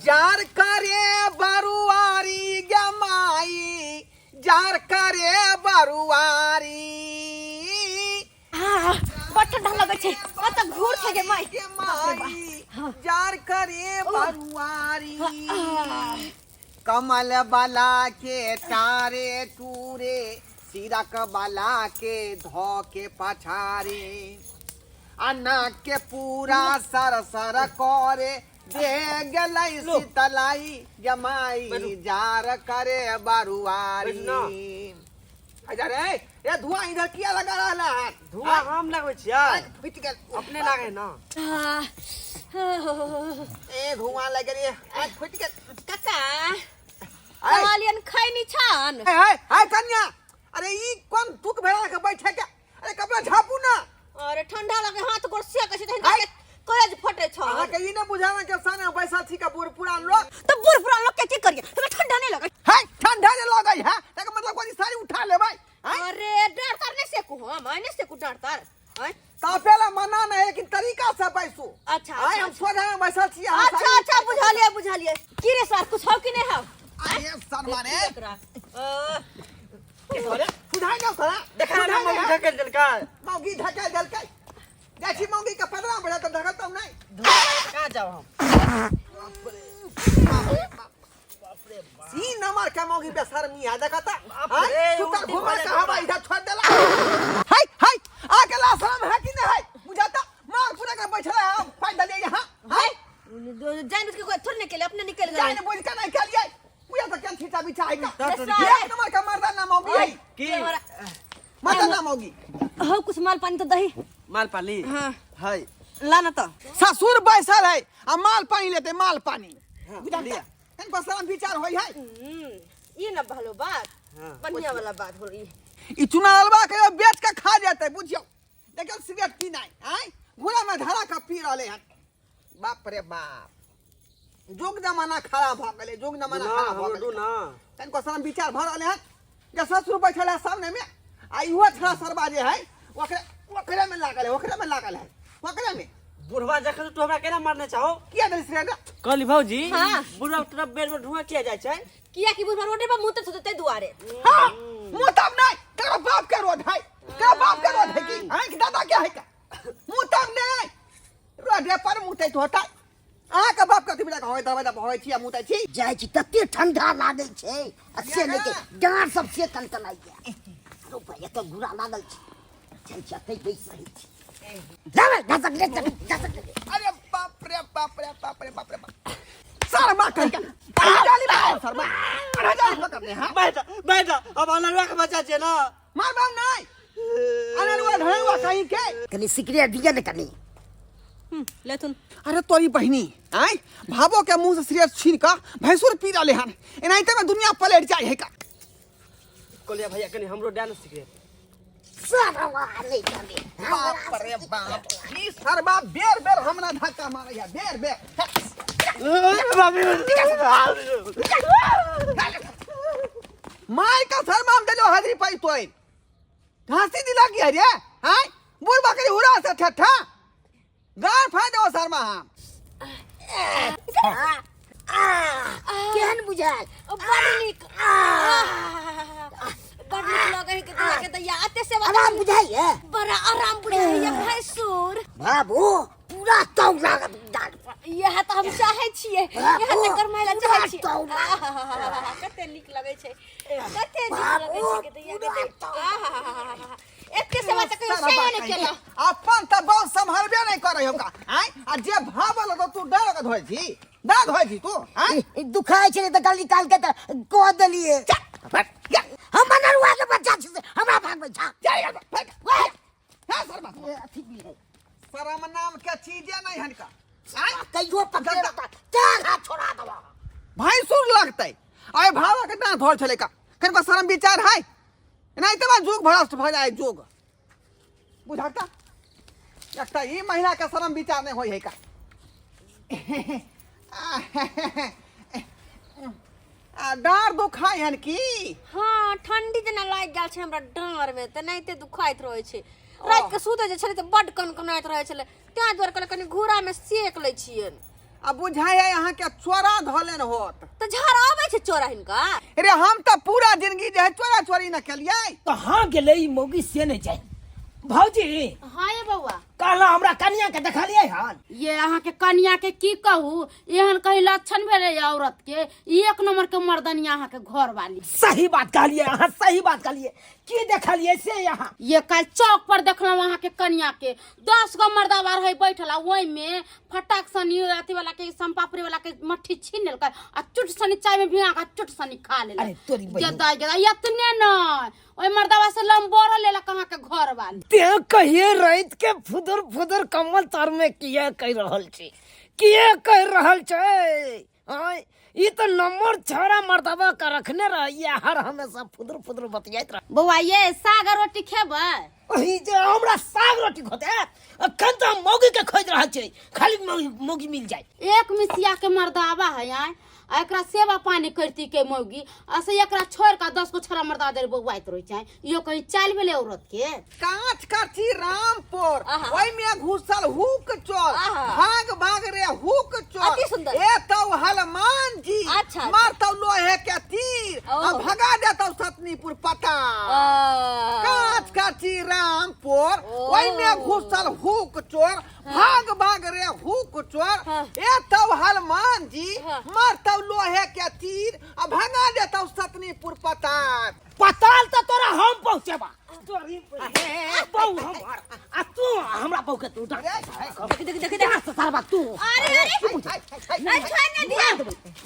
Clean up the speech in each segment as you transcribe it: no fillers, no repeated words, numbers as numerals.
जार करे बरुआरी गमाई, जार करे बरुआरी। हाँ, बड़ ठंडा लगै छै, कतऽ घूर छै गे माई। गे माई, जार करे बरुआरी। कमल वाला के टारे टूरे, सिरक वाला के धो के पछारे, आ नाक के पूरा सर सर करे दे गेलै शीतलाई जमाई, जार करे बरुआरी। बैठू ना। अच्छा रे, ए धुआं इधर किया लगा रहला है? धुआं हम लगबै छियै? आँख फुटि गेल। अपने लागे ना। हाँ, ए धुआं लग गेल, आँख फुटि गेल। काका। आय। कहलियन खैनी छान। ए ए ए कन्या, अरे ई कोन तुक भेड़ा के बैठे के? अरे कपड़ा झापू ना। अरे ठंडा लगे, हाथ गोड़ सेकै छै तऽ हिनका के कलेज फटे छ। अहाँ के ई ने बुझाना के सामने बैसल छी के बूढ़ पुरान लोग। तऽ बूढ़ पुरान लोग के की करिए? हमरा ठंडा नहीं लगे। है ठंडा ने लगे है, तकर मतलब कोई साड़ी उठा लेबै? हैं? अरे डांट तार नहीं सेकू हम, आइ नहीं सेकू डांट तार। आइ तापेला मना नहीं, लेकिन तरीका से बैसू। अच्छा, आइ अच्छा, हम सोझा में बैसल छी, अहाँ अच्छा साड़ी अच्छा, बुझलिए बुझलिए। की रे सर, कुछ हौ कि नहीं हौ? अरे शर्मा रे। एकरा। अ, अरे सुधाई ना साला। देखा ना, सुधाई मौगी ना। ढकेल देलकै। मौगी ढकेल देलकै। जाइ छी मौगी के पदरा बढ़ा तऽ ढकलतौ नहि। कहाँ जाउ हम? सी नंबर के मौगी बेशर्मी है, देखता। बाप आय, रे, सुतल उल्टी घुमा भऽ के जाइ हवा इधर छोड़ देला। हाय हाय, आ गेला शर्म है कि नहीं है? बुझाता मार पूरा के बैठल है, हम पाइ देलियै यहाँ। हाय। जान बुझ के कोई थोड़ी निकले, अपने निकल गए। जान बुझ के नहीं खेलियै। बुझा तो केन छीटा बिछा है का? दस एक नंबर का मर्दाना मौगी है। की? मर्दाना मौगी। हो कुछ माल पानी तो दही। माल पानी? हाँ। है। ला ना तो। ससुर बैसल है आ माल पानी लेते माल पानी। हाँ, बुझा लिया। तन शरम विचार होय है। ये ना भलो बात। हाँ। बढ़िया वाला बात हो ई। ई चुनालवा के बेच के खा जेतै, बुझियौ। देखियौ सिगरेट पीनाइ, आँय घोड़ा में धरा के पी रहले हन। बाप रे बाप, जुग जमाना खराब भऽ गेलै, जुग जमाना ना खराब भऽ हमरो गेलै। दू ना। तनिको शरम विचार भऽ रहलै हन जे ससुर बैठल है सामने में आ इहो छड़ा सरबा जे है ओकरे ओकरे में लागल है, ओकरे में लागल है, ओकरे में। बुढ़वा जखन तू हमरा केना मारने चाहो? किया देली सिगरेट? कहली भौजी। हाँ। बुढ़वा तोरा बेर बेर धुआं किया जाइ छै? किया कि बुढ़वा रोडे पर मुँह तऽ ताहि दुआरे। हाँ, मुँह तब नहीं, तेरा बाप के रोड है, तेरा बाप के रोड है की आँख दादा के है का? मुँह तब नहीं, रोडे पर मुँह तैत होता। अहाँके बाप कथी बिना होय दरवाजा पर होय छी आ मुँह तैत छी। जाइ छी तते ठंडा लागै छै आ से नहि के डाँड़ सब से कनकनाइया। अरे भाई, एतऽ घुरा लागल छै। चल छी एतै बैस रहै छी। जाबै, घसक ले, घसक ले। अरे बाप रे बाप रे बाप रे बाप रे बाप, शर्मा कहीं का अरे जाली बाप शर्मा, अरे जाली पकड़ने। हां बैठ बैठ, अब अनरुआ के बच्चा छै ना। मार बाप नहीं, अनरुआ ढेरुआ कहीं के। कनी सिगरेट दिया ने कनी। लेथुन। अरे तोरी बहिनी, आय भाबो के मुंह से सिगरेट छीन का भैंसुर पी रहले हन, एनाहिते में दुनिया पलट जाय है का। कहलियै भैया कनी हमरो दए ने सिगरेट। सरवा नहीं कनी। बाप रे बाप, ई सरवा बेर बेर हमरा धक्का मारै है, बेर बेर। My का शर्मा हम देलो हाजरी पाई तोय घासी दिला की रे। हाय बुढ़ बकरी उड़ा से ठट्ठा गार फाड़ दो शर्मा हम। केहन बुझायल? बड़ नीक, बड़ नीक लगै है के दैया के दैया एते सेवा। आराम बुझाइए? बड़ा आराम बुझाइए भैंसुर। बाबू पूरा तौ लागत डाल पर। इएह तऽ हम चाहै छियै, इएह तऽ करमै लए चाहै छियै। आहाहाहा, कते नीक लगै छै, कते नीक लगै छै के दैया के दैया। आहाहाहा, एते सेवा तऽ कहियो सेहो नहि केलहुँ। अपन तऽ बहुत सम्हारबे नहि करै हो का? आँय आ जे भावल तो तू डर के धोइ छी, डर धोइ छी तू? आँय दुखाइ छै तऽ गल निकाल के तऽ कह देलियै। हम मनरुआ के बच्चा छी से हमरा भागबै छा? हाँ शर्मा अथी भी है। शर्म नाम के चीजे नहीं हनका। आँय कहियो पकड़े चार हाथ छोड़ा देबो। भैंसुर लगतै आइ भावा के दाँत धोल छलै का? कनिको शर्म विचार है नहीं तऽ जुग भ्रष्ट भऽ जाय जुग, बुझलता? एकटा ई महिला के शर्म विचार नहीं होय है का। आ डाँर दुखाय हन की? हाँ, ठंडी जेना लागि गेल छै हमरा डाँर में, तऽ एनाहिते दुखाइत रहै छै। राति के सुतै जे छलै तऽ बड्ड कनकनाइत रहै छलै, ताहि दुआरे कहलियै कनि घूरा में सेक लै छियनि। आ बुझाइ है अहाँके चोरा धऽ लेन होत। तऽ झाड़ आबै छै चोरा हिनका? अरे हम तऽ पूरा जिंदगी जे है चोरा चोरी न केलियै। कहाँ गेलै ई मौगी से नहि जाय। भौजी। हाँ ये बौआ। कहला हमरा कनिया के देखलियै हन? ये अहाँ के कनिया के की कहू, एहन कहीं लक्षण भेलै औरत के, एक नंबर के मर्दनिया अहाँ के घर वाली। सही बात कहलियै अहाँ, सही बात कहलियै। की देखलियै से यहाँ? ये काल्हि चौक पर देखलहुँ अहाँ के कनिया के, 10 गो मर्दावा रहै बैठल, आ ओहिमे फटाक सनी अथी वाला के सम्पापड़ी वाला के मट्ठी छीन लेलकै आ चुट सनी चाय में भिगा के चुट सनी खा लेलकै। अरे तोरी बहिन। गदा गदा एतने नहि, ओहि मर्दावा से लम्बोरो लेलक अहाँ के घर वाली। ते कहिए राति के फुदुर फुदुर कम्बल तर में किया कहि रहल छी, किया कहि रहल छै? आँय, ई तऽ नम्बर छोड़ा मर्दबा के रखने रहैया, हर हमेशा फुदुर फुदुर बतियाइत रह। बौआ ये साग आ रोटी खेबै? ओही जे हमरा साग रोटी खोते, अखन तऽ हम मौगी के खोजि रहल छी, खाली मौगी मिल जाय। एक मिसिया के मर्दावा है आँय, आ एकरा सेवा पानी करती के मौगी, आ से एकरा छोड़ के 10 गो छोरा मर्दा देर बौआइत रहै छै। इहो कहीं चालि भेलै औरत के? कांच करची रामपुर, आहा। ओहि में घुसल हुक चोर, आहा। भाग भाग रे हुक चोर। अति सुंदर। ए तो हनुमान जी, अच्छा, अच्छा। मारतौ लोहे के तीर, ओहो। आ भगा देतौ सतनीपुर पता। आ। कांच करची रामपुर, ओ। ओहि में घुसल हुक चोर, भाग भाग रे हुक चोर। हाँ। ए तो हनुमान जी, हाँ। मारतौ लोहे के तीर, आ भगा देतौ सतनीपुर पताल। पताल तऽ तोरा हम पहुँचेबा। तोरी बहू हमर, आ तू हमरा बहू के तू डांट। देख देख देख डांट ससरबा तू। अरे अरे नहीं छोड़ ना दिया।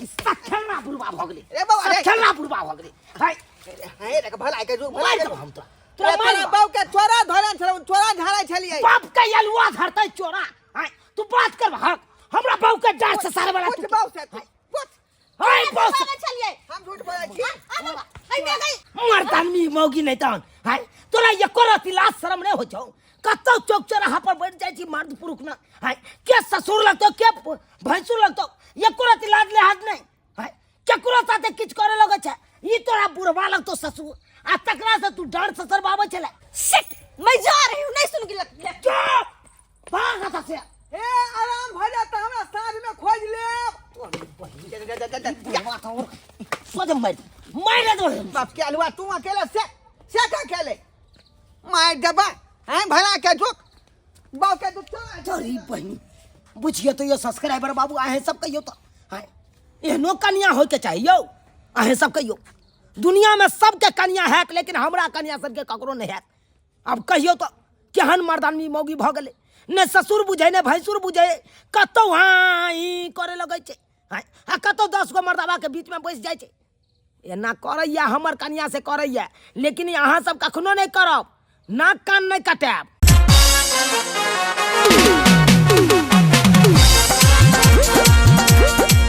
ई सखेलना बुढ़बा भऽ गेलै। रे बाबा, रे। सखेलना बुढ़बा भऽ गेलै। हाय। हे रे, भला के जो, भला मारि के देबौ जो। हम तोरा। तोरा तोरा मारि तोरा देबौ। बाऊ के चोरा धरन छलौ, चोरा झाड़ै छलियै। बाप के अलुआ धरतै चोरा। हाय, तू बात कर हक। हमरा बहू के डांट ससरबा वाला पूछ तू। बाऊ से तू, पूछ। हाय, बाऊ से। आबै छलियै। हम झूठ बोलै छी। मर्दानमी मौगी नहीं तहन। हाय, तोरा एको रति लाज शरम नहीं हो छौ? कतौ चौक चौराहा पर बैठ जाइ छी मर्द पुरुख न। हाय, के ससुर लगतौ, के भैंसुर लगतौ, एको रति लाज लिहाज नहीं। हाय, केकरो साथे किछु करे लगै छै, ई तोरा बुढ़वा लगतौ ससुर, आ तकरा से तू डांट ससरबाबै छलै। शिट, मैं जा रही हूँ, नहीं सुन गिलक। जा, भाग एतऽ से। ए, आराम भऽ जायत तऽ हमरा साँझ में खोजि लेब। जा, जा, जा, जा, जा। बुढ़वा तऽ और सोझ मारि मारि देबौ। बाप के अलुआ, तू अकेले से से का खेले मार देबा। हैं भला के जोक बाप के दूध चला। तोरी बहिनी, बुझियो तो यो सब्सक्राइबर बाबू, अहें सब कहियो तो हैं एहनो कनिया होय के चाहिए यौ। अहें सब कहियो दुनिया में सबके कनिया हैत, लेकिन हमरा कनिया सबके ककरो नहीं हैत। अब कहियो तो केहन मर्दानमी मौगी भऽ गेलै, ने ससुर बुझै ने भैंसुर बुझै, कतौ हाँ ई करे लगै छै, हैं, आ कतौ 10 गो मर्दाबा के बीच में बैस जाइ छै। एना करैया हमर कनिया से करैया, लेकिन अहाँ सब कखनो नहीं करब, नाक कान नहीं कटायब।